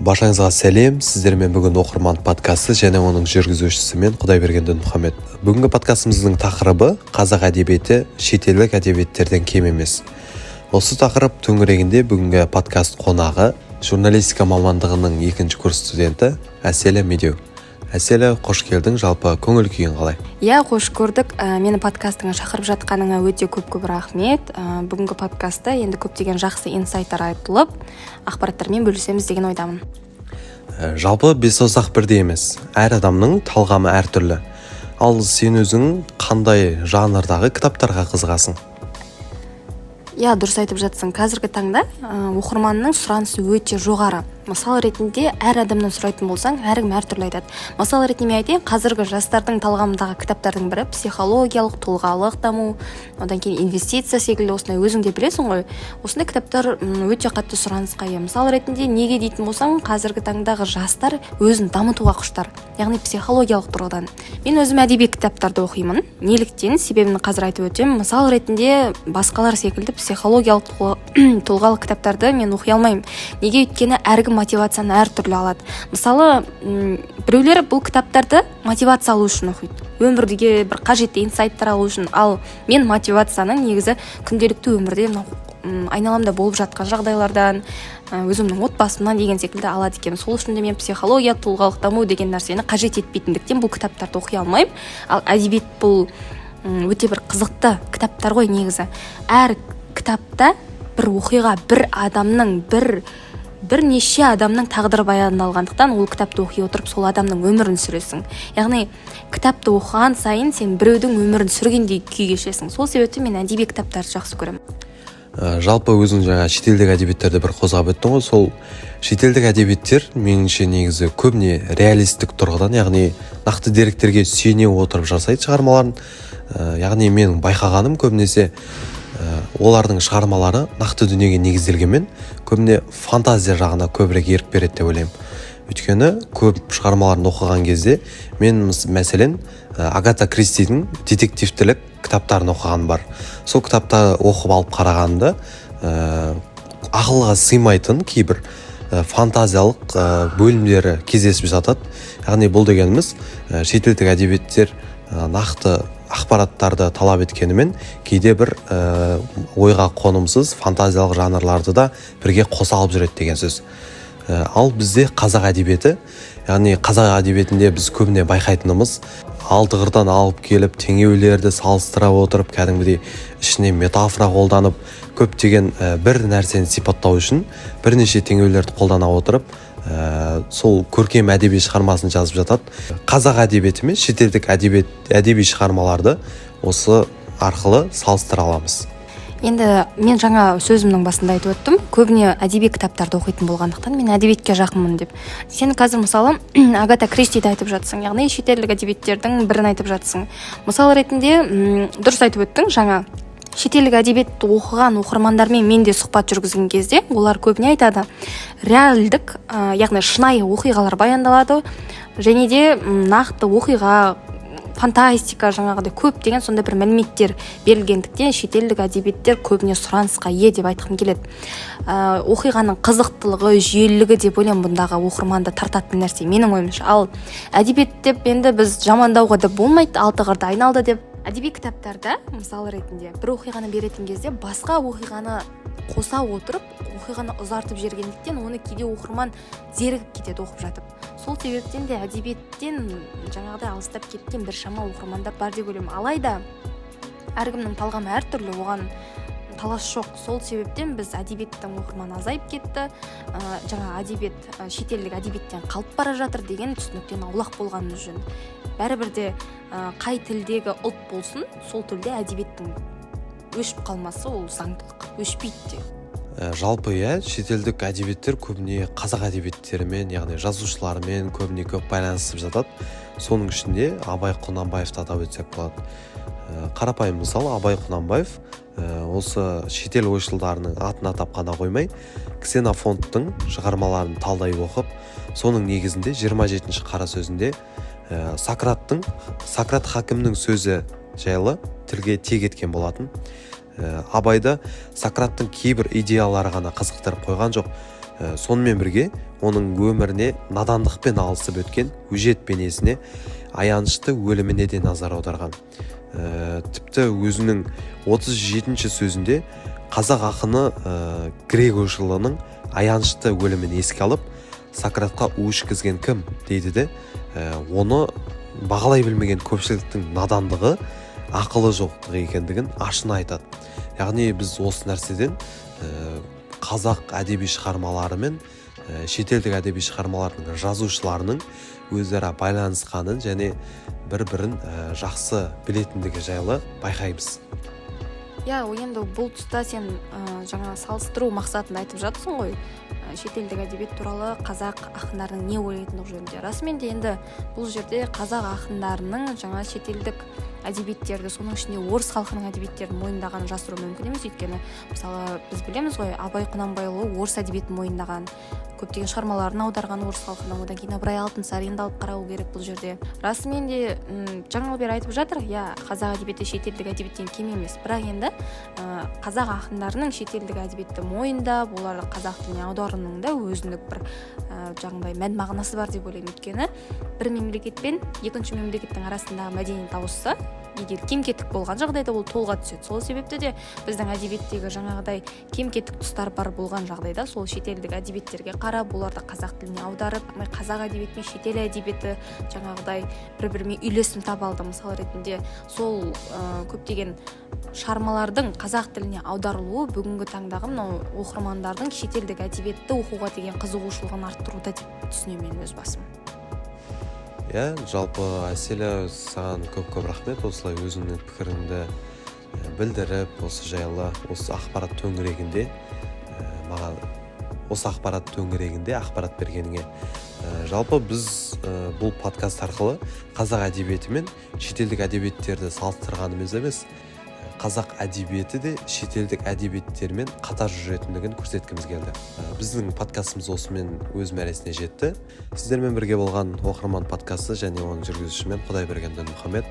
Баршаңызға сәлем! Сіздермен бүгін «Оқырман» подкасты және оның жүргізушісі мен, Құдайберген Дінмұхамед. Бүгінгі подкастымыздың тақырыбы: қазақ әдебиеті шетелдік әдебиеттерден кем емес. Осы тақырып төңірегінде бүгінгі подкаст қонағы — журналистика мамандығының екінші курс студенті Әселя Медеу. Әселя, қош келдің! Жалпы, көңіл күйің қалай? Иә, қош көрдік. Мені подкастыңа шақырып жатқаныңа өте көп көп рахмет. Бүгінгі подкастта енді көптеген жақсы инсайттар айтылып, ақпараттармен бөлісеміз деген ойдамын. Жалпы, бес саусақ бірдей емес, әр адамның талғамы әртүрлі. Ал сен өзің қандай жанрдағы кітаптарға қызығасың? Иә, дұрыс айтып жатсың. Қазіргі таңда оқырманның сұранысы өте жоғары. Мысал ретінде, әр адамнан сұрайтын болсаң, әркім әртүрлі айтады. Мысал ретінде мен айтайын: қазіргі жастардың талғамындағы кітаптардың бірі — психологиялық, тұлғалық даму, одан кейін инвестиция секілді осындай, өзің де білесің ғой, осындай кітаптар өте қатты сұранысқа ие. Мысал ретінде, неге дейтін болсаң, қазіргі таңдағы жастар өзін дамытуға құштар, яғни психологиялық тұрғыдан. Мен өзім әдеби кітаптарды оқимын. Неліктен? Себебін қазір айтып өтемін. Мысал ретінде, басқалар секілді психологиялық, тұлғалық кітаптарды мен оқи алмаймын. Неге? Өйткені әркім мотивацияны әртүрлі алады. Мысалы, біреулер бұл кітаптарды мотивация алу үшін оқиды, өмірге бір қажетті инсайттар алу үшін. Ал мен мотивацияны негізі күнделікті өмірде, мынау айналамда болып жатқан жағдайлардан, өзімнің отбасымнан деген секілді алады екенмін. Сол үшін де мен психология, тұлғалық даму деген нәрсені қажет етпейтіндіктен, бұл кітаптарды оқи алмаймын. Ал әдебиет — бұл өте бір қызықты кітаптар ғой негізі. Әр кітапта бір оқиға, бір адамның, бірнеше адамның тағдыры баяндалғандықтан, ол кітапты оқи отырып, сол адамның өмірін сүресің. Яғни кітапты оқыған сайын сен біреудің өмірін сүргендей күй кешесің. Сол себептен мен әдеби кітаптарды жақсы көремін. Жалпы, өзің жаңа шетелдік әдебиеттерді бір қозғап өттің ғой. Сол шетелдік әдебиеттер, меніңше, негізі көбіне реалистік тұрғыдан, яғни нақты деректерге сүйене отырып жасайды шығармаларын. Яғни менің байқағаным, көбінесе олардың шығармалары нақты дүниеге негізделгенмен, көбіне фантазия жағына көбірек ерік береді деп ойлаймын. Өйткені көп шығармаларын оқыған кезде мен, мәселен, Агата Кристидің детективтілік кітаптарын оқығаным бар. Сол кітапты оқып алып қарағанымда, ақылға сыймайтын кейбір фантазиялық бөлімдері кездесіп жатады. Яғни бұл дегеніміз, шетелдік әдебиеттер нақты ақпараттарды талап еткенімен, кейде бір ойға қонымсыз фантазиялық жанрларды да бірге қоса алып жүреді деген сөз. Ал бізде қазақ әдебиеті, яғни қазақ әдебиетінде біз көбіне байқайтынымыз, алты қырдан алып келіп, теңеулерді салыстыра отырып, кәдімгідей ішіне метафора қолданып, көптеген бір нәрсені сипаттау үшін бірнеше теңеулерді қолдана отырып, сол көркем әдеби шығармасын жазып жатады. Қазақ әдебиеті мен шетелдік әдебиет, әдеби шығармаларды осы арқылы салыстыра аламыз. Енді мен жаңа сөзімнің басында айтып өттім, көбіне әдеби кітаптарды оқитын болғандықтан, мен әдебиетке жақынмын деп. Сен қазір, мысалы, Агата Кристиді айтып жатсың, яғни шетелдік әдебиеттердің бірін айтып жатсың. Мысал ретінде, дұрыс айтып өттің. Жаңа шетелдік әдебиетті оқыған оқырмандармен мен де сұхбат жүргізген кезде, олар көбіне айтады: реальдік, яғни шынайы оқиғалар баяндалады және де нақты оқиға, фантастика, жаңағыдай көптеген сондай бір мәліметтер берілгендіктен, шетелдік әдебиеттер көбіне сұранысқа ие деп айтқым келеді. Оқиғаның қызықтылығы, жүйелілігі деп ойлаймын бұндағы оқырманды тартатын нәрсе, менің ойымша. Ал әдебиет деп енді біз жамандауға да болмайды, алты қырды айналды деп. Әдеби кітаптарда, мысал ретінде, бір оқиғаны беретін кезде басқа оқиғаны қоса отырып, оқиғаны ұзартып жібергендіктен, оны кейде оқырман зерігіп кетеді оқып жатып. Сол себептен де әдебиеттен жаңағыдай алыстап кеткен біршама оқырмандар бар деп ойлаймын. Алайда әркімнің талғамы әртүрлі, оған талас жоқ. Сол себептен біз әдебиеттің оқырманы азайып кетті, жаңа әдебиет шетелдік әдебиеттен қалып бара жатыр деген түсініктен аулақ болғанымыз жөн. Бәрібір де қай тілдегі ұлт болсын, сол тілде әдебиеттің өшіп қалмасы — ол заңдылық, өшпейді де. Жалпы, иә, шетелдік әдебиеттер көбіне қазақ әдебиеттерімен, яғни жазушыларымен көбіне көп байланысып жатады. Соның ішінде Абай Құнанбаевты атап өтсек болады. Қарапайым мысал, Абай Құнанбаев осы шетел ойшылдарының атын атап қана қоймай, Ксенофонттың шығармаларын талдай оқып, соның негізінде 27-ші қара сөзінде Сократ хакімнің сөзі жайлы тілге тиек еткен болатын. Абайды Сократтың кейбір идеялары ғана қызықтырып қойған жоқ. Сонымен бірге оның өміріне надандықпен алысып өткен өжет бейнесіне, аянышты өліміне де назар аударған. Тіпті өзінің 37-ші сөзінде қазақ ақыны грек ойшылының аянышты өлімін еске алып, «Сократқа у ішкізген кім?» дейді де, оны бағалай білмеген көпшіліктің надандығы, ақылы жоқтығы екендігін ашына айтады. Яғни біз осы нәрседен қазақ әдеби шығармалары мен шетелдік әдеби шығармалардың жазушыларының өзара байланысқанын және бір бірін жақсы білетіндігі жайлы байқаймыз. Иә, енді бұл тұста сен жаңа салыстыру мақсатында айтып жатсың ғой шетелдік әдебиет туралы қазақ ақындарының не ойлайтындығы жөнінде. Расымен де, енді бұл жерде қазақ ақындарының жаңа шетелдік әдебиеттерді, соның ішінде орыс халқының әдебиеттерін мойындағанын жасыру мүмкін емес. Өйткені, мысалы, біз білеміз ғой, Абай Құнанбайұлы орыс әдебиетін мойындаған, көптеген шығармаларын аударған орыс халқының. Одан кейін Ыбырай Алтынсаринді алып қарау керек бұл жерде. Расымен де, жаңалы бері айтып жатыр, иә, қазақ әдебиеті шетелдік әдебиеттен кем емес. Бірақ енді қазақ ақындарының шетелдік әдебиетті мойындап, оларды қазақ тіліне аударуының да өзіндік бір жаңағыдай мән мағынасы бар деп ойлаймын. Өйткені бір мемлекет пен екінші мемлекеттің арасындағы мәдениет ауысса, егер кем кетік болған жағдайда, ол толыға түседі. Сол себепті де біздің әдебиеттегі жаңағыдай кем кетік тұстар бар болған жағдайда, сол шетелдік әдебиеттерге қарап, оларды қазақ тіліне аударып, қазақ әдебиеті мен шетел әдебиеті жаңағыдай бір бірімен үйлесім таба алды. Мысал ретінде, сол көптеген шығармалардың қазақ тіліне аударылуы бүгінгі таңдағы мынау оқырмандардың шетелдік әдебиетті оқуға деген қызығушылығын арттыруда деп түсінемін мен өз басым. Иә, жалпы, Әселя, саған көп көп рахмет, осылай өзіңнің пікіріңді білдіріп, осы жайлы, осы ақпарат төңірегінде маған осы ақпарат төңірегінде ақпарат бергеніңе. Жалпы біз бұл подкаст арқылы қазақ әдебиеті мен шетелдік әдебиеттерді салыстырғанымыз емес, қазақ әдебиеті де шетелдік әдебиеттермен қатар жүретіндігін көрсеткіміз келді. Біздің подкастымыз осымен өз мәресіне жетті. Сіздермен бірге болған «Оқырман» подкасты және оның жүргізушісі мен, Құдайберген Дінмұхаммед.